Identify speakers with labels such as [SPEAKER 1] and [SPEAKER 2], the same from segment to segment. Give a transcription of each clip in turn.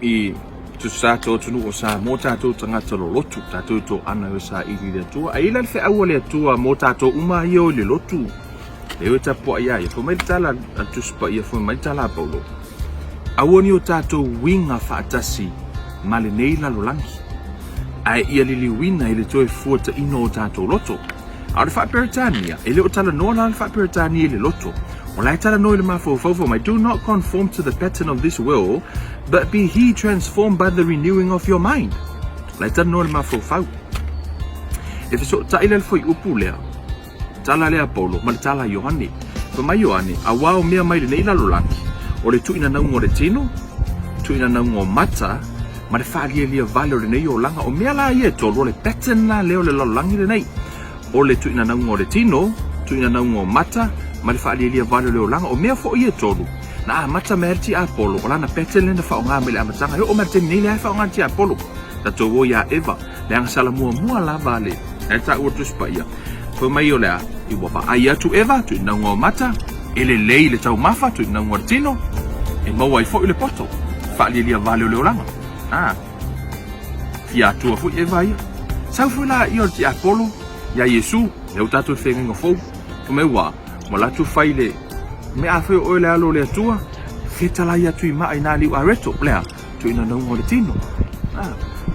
[SPEAKER 1] I tusa to atunuu o Samoa tatou tagata lolotu, tatou i toaga e saili i le Atua. Ae i la le feau a le Atua mo tatou uma ia o i le lotu, lea e tapuai ia ia. Fai mai le tala a le Tusi Paia, fai mai le tala a Paulo, Aua ni o tatou uiga faatasi ma lenei lalolagi, ae ia liliuina i le toe fuataina o tatou loto. A o le Faa-Peretania, e le o talanoa la le Faa-Peretania i le loto. O la e talanoa i le mafaufau fai mai, Do not conform to the pattern of this world, but be he transformed by the renewing of your mind. O la e talanoa i le mafaufau. E fesootai la le fuaiupu lea, tala lea a Paulo ma le tala a Ioane. Fai mai Ioane, Auā o mea mai lenei lalolagi, o le tuuinanauga o le tino, tuuinanauga o mata, ma le faalialia vale o lenei olaga. O mea la ia e tolu, o le pattern la lea o le lalolagi lenei. O le tuuinanauga o le tino, tuuinanauga o mata, ma le faalialia vale o le olaga. O mea foi ia e tolu, na amata mai ai le tiapolo, o lana pattern lea na faaaoga mai le amataga. E oo mai le taimi nei, lea e faaaoga le tiapolo. Tatou o ia Eva, leaga sala muamua lava a le, e taua le Tusi Paia, fai mai o le a, i ua vaai atu Eva, tuuinauga o mata, e lelei le taumafa, tuuinauga o le tino, e maua ai foi le poto, faalialia vale o le olaga. A, fia atua foi Eva ia. Sau foi la ia o le tiapolo, ia Iesu, lea ua tatou i le feagaiga fou, fai mai ua, ua latou fai le mea a fai o oe le alo o le Atua, fetalai atu i maa i nā liu areto, o le a? Tuuinanauga o le tino. A,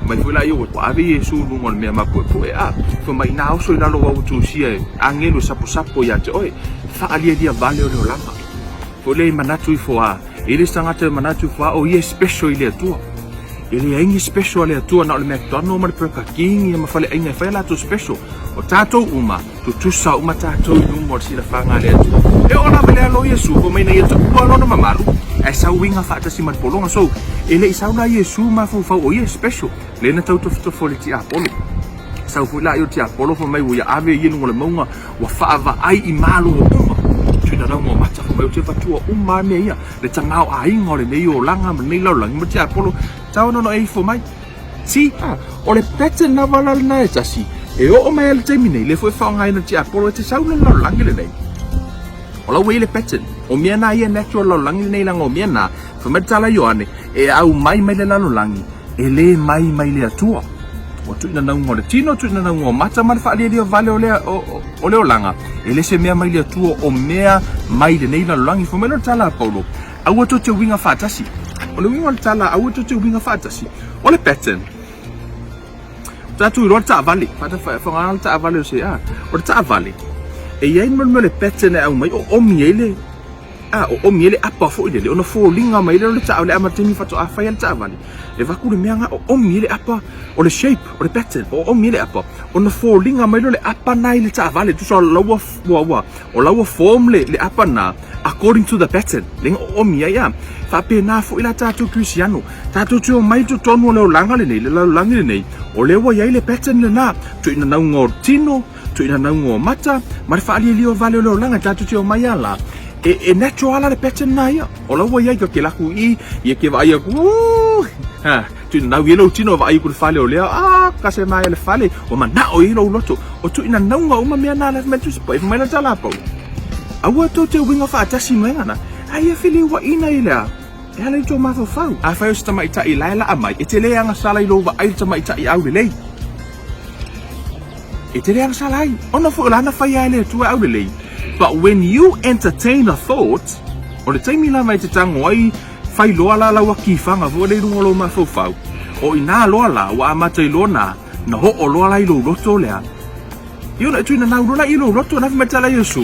[SPEAKER 1] mai foi la ia ua ave Iesu i luga o le mea mapuepue, a, fai mai ina oso i lalo au tusia e agelu e saposapo ia te oe, faalialia vale o le olaga. Foi lea i manatu ifo a, e le se tagata e manatu ifo a o ia e special i le Atua. E leai ni special a le Atua na o le McDonald ma le Burger King ia ma faleaiga e fai a latou special. O tatou uma, Tutusa uma tatou i luma o le silafaga a le Atua. E oo lava i le alo o Iesu, fai mai na ia taua lona mamalu, ae sau uiga faatasi ma le pologa. So, e le i sau la Iesu mafaufau o ia e special, lea na tau tofotofo e le tiapolo. Sau foi la i o le tiapolo, fai mai ua ia ave ia i luga o le mauga, ua faavaai i malo uma. Tuina lauga o mata, fai mai ou te avatua uma lava mea ia, le tamaoaiga o lenei olaga ma lenei lalolagi ma le tiapolo, tau ona e ifo mai. See? O le pattern lava la lena e tasi, e oo mai ai le taimi nei, lea foi e faaaogaina le tiapolo e te sau le lalolagi lenei. O la ua i ai le pattern. O mea na ia natural lalolagi lenei leaga o mea na, fai mai le tala a Ioane, e aumai mai le lalolagi, e le mai mai le Atua. Ua tuuinanauga o le tino, tuuinanauga o mata ma le faalialia vale o le, o, o le olaga, e le se mea mai le Atua, o mea mai lenei lalolagi. Fai mai lea o le tala a Paulo, Aua tou te uiga faatasi. O le uiga o le tala aua tou te uiga faatasi, o le pattern. O tatou iloa le taavale, faaaoga le taavale o se a. O le taavale, e i ai le mea o le pattern e aumai, o omi ai le, a, o omi ai le apa foi lele, ona foliga mai lea o le taavale, a ma le taimi faatoa fai ai le taavale, e avatu le mea lena, o omi ai le apa, o le shape, o le pattern, o omi ai le apa, ona foliga mai lea o le apa lena i le taavale, tusa o la ua, ua, ua, O la ua form le, le apa na according to the pattern, le nga oomi ai a. Faapena foi la tatou Kerisiano, tatou te omai i totonu o le olaga lenei, le lalolagi lenei, o lea ua i ai le pattern lena, tuuinanauga o tino, tuuinanauga o mata, ma le faalialia o vale o le olaga, tatou te omai a la, e, e natural la le pattern na ia. O la ua i ai ka ke laku i, ia ke vaai aku, uuh, ha, Tuinanau i lou tino vaai aku le fale o lea, ah, kase mai le fale, ua manao i lou loto. O tuinanauga uma mea na le mai tusi pai mai la tala pau. Aua tou te uiga faatasi mai ngana, ai e feliuaina i lea. E ala i tō mafaufau. A fai o se tamaitai la e laa mai, e te le agasala i lou vaai le tamaitai aulelei. E te le agasala ai. Ona foi o lana fai ai le Atua aulelei. But when you entertain a thought, o le taimi lava e te tango ai Whai loa la lau akiwhanga foi lea i luga o lou mafaufau. O inā loa la, ua amata i loa na, na hoʻo loa la i lou loto lea. I ona e tuina nau loa la i lou loto, na fai mai tala Iesu.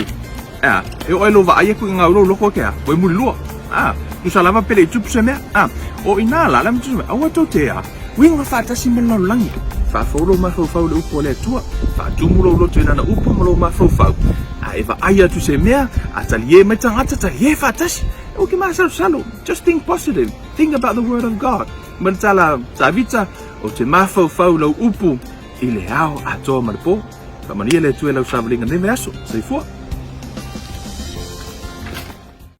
[SPEAKER 1] Ea, e oo ai lou vaai aku i ngau lou loko ke a, ua i muli lua. A, tusa lava pele i tupu se mea. A, o inā la, la me tusa mai, aua tou te a, uiga faatasi ma le lalolagi. Faafou lou mafaufau i le upu a le Atua, faatumu lou loto i lana upu ma lou mafaufau. A e vaai atu se mea, a talie mai tagata, talie faatasi. Aua ke masalosalo. Just think positive. Think about the word of God. Ma le tala Tavita, o te mafaufau lau upu i le ao atoa ma le po. Faamanuia le Atua i lau savaliga nei vaiaso. Soifua.